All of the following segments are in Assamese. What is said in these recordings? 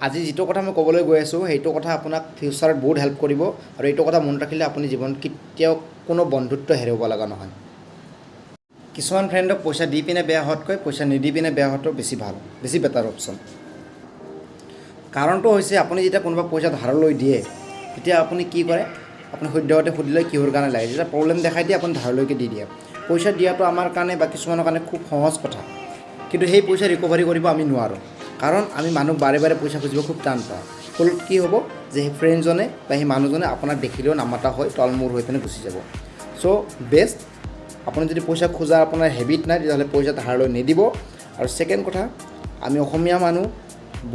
আজি যিটো কথা মই ক'বলৈ গৈ আছোঁ, সেইটো কথা আপোনাক ফিউচাৰত বহুত হেল্প কৰিব আৰু এইটো কথা মনত ৰাখিলে আপুনি জীৱনত কেতিয়াও কোনো বন্ধুত্ব হেৰুৱাব লগা নহয়। কিছুমান ফ্ৰেণ্ডক পইচা দি পিনে বেয়া হোৱাতকৈ পইচা নিদি পিনে বেয়া হোৱাটো বেছি ভাল, বেছি বেটাৰ অপশ্যন। কাৰণটো হৈছে, আপুনি যেতিয়া কোনোবা পইচা ধাৰলৈ দিয়ে, তেতিয়া আপুনি কি কৰে? আপুনি সদ্যহতে সুধিলে কিহৰ কাৰণে লাগে, যেতিয়া প্ৰব্লেম দেখাই দিয়ে, আপুনি ধাৰলৈকে দি দিয়ে। পইচা দিয়াটো আমাৰ কাৰণে বা কিছুমানৰ কাৰণে খুব সহজ কথা, কিন্তু সেই পইচা ৰিকভাৰী কৰিব আমি নোৱাৰোঁ, কাৰণ আমি মানুহক বাৰে বাৰে পইচা খুজিব খুব টান পাওঁ। ফলত কি হ'ব যে সেই ফ্ৰেণ্ডজনে বা সেই মানুহজনে আপোনাক দেখিলেও নামাতা হৈ তলমূৰ হৈ পিনে গুচি যাব। চ' বেষ্ট, আপুনি যদি পইচা খোজাৰ আপোনাৰ হেবিট নাই, তেতিয়াহ'লে পইচা ধাৰলৈ নিদিব। আৰু ছেকেণ্ড কথা, আমি অসমীয়া মানুহ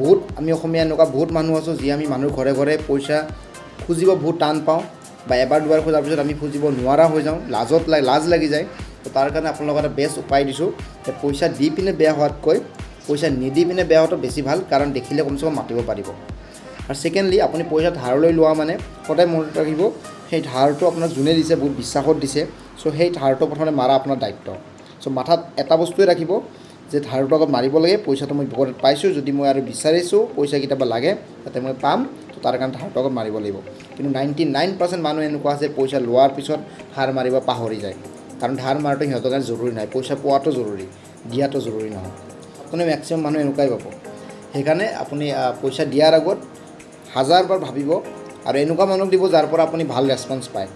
বহুত, আমি অসমীয়া এনেকুৱা বহুত মানুহ আছোঁ যি আমি মানুহৰ ঘৰে ঘৰে পইচা খুজিব বহুত টান পাওঁ বা এবাৰ দুবাৰ খোজাৰ পিছত আমি খুজিব নোৱাৰা হৈ যাওঁ, লাজত লাজ লাগি যায়। তো তাৰ কাৰণে আপোনালোকক এটা বেষ্ট উপায় দিছোঁ যে পইচা দি পিনে বেয়া হোৱাতকৈ পইচা নিদি পিনে বেয়া হোৱাটো বেছি ভাল, কাৰণ দেখিলে কমচে কম মাতিব পাৰিব। আৰু ছেকেণ্ডলি, আপুনি পইচা ধাৰলৈ লোৱা মানে সদায় মনত ৰাখিব, সেই ধাৰটো আপোনাক যোনে দিছে বহুত বিশ্বাসত দিছে। চ' সেই ধাৰটো প্ৰথমতে মাৰা আপোনাৰ দায়িত্ব। চ' মাথাত এটা বস্তুৱে ৰাখিব যে ধাৰটো আগত মাৰিব লাগে। পইচাটো মই বিপদত পাইছোঁ, যদি মই আৰু বিচাৰিছোঁ পইচা কেতিয়াবা লাগে তাতে মই পাম, তো তাৰ কাৰণে ধাৰটো আগত মাৰিব লাগিব। কিন্তু 99% মানুহ এনেকুৱা আছে, পইচা লোৱাৰ পিছত ধাৰ মাৰিব পাহৰি যায়, কাৰণ ধাৰ মাৰাটো সিহঁতৰ কাৰণে জৰুৰী নহয়। পইচা পোৱাটো জৰুৰী, দিয়াটো জৰুৰী নহয়। আপুনি মেক্সিমাম মানুহ এনেকুৱাই পাব। সেইকাৰণে আপুনি পইচা দিয়াৰ আগত হাজাৰবাৰ ভাবিব আৰু এনেকুৱা মানুহক দিব যাৰ পৰা আপুনি ভাল ৰেচপঞ্চ পায়।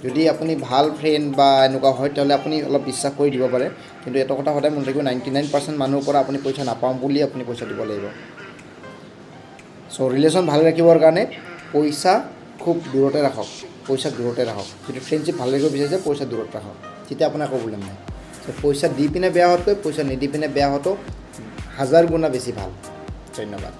যদি আপুনি ভাল ফ্ৰেণ্ড বা এনেকুৱা হয়, তেতিয়াহ'লে আপুনি অলপ বিশ্বাস কৰি দিব পাৰে। কিন্তু এটা কথা সদায় মনত ৰাখিব, 99% মানুহৰ পৰা আপুনি পইচা নাপাওঁ বুলি আপুনি পইচা দিব লাগিব। চ' ৰিলেশ্যন ভাল ৰাখিবৰ কাৰণে পইচা খুব দূৰতে ৰাখক, পইচাক দূৰতে ৰাখক। যদি ফ্ৰেণ্ডশ্বিপ ভাল ৰাখিব বিচাৰিছে, পইচা দূৰত ৰাখক, তেতিয়া আপোনাৰ একো প্ৰব্লেম নাই। চ' পইচা দি পিনে বেয়া হোৱাতকৈ পইচা নিদি পিনে বেয়া হোৱাটো হাজাৰ গুণা বেছি ভাল। ধন্যবাদ।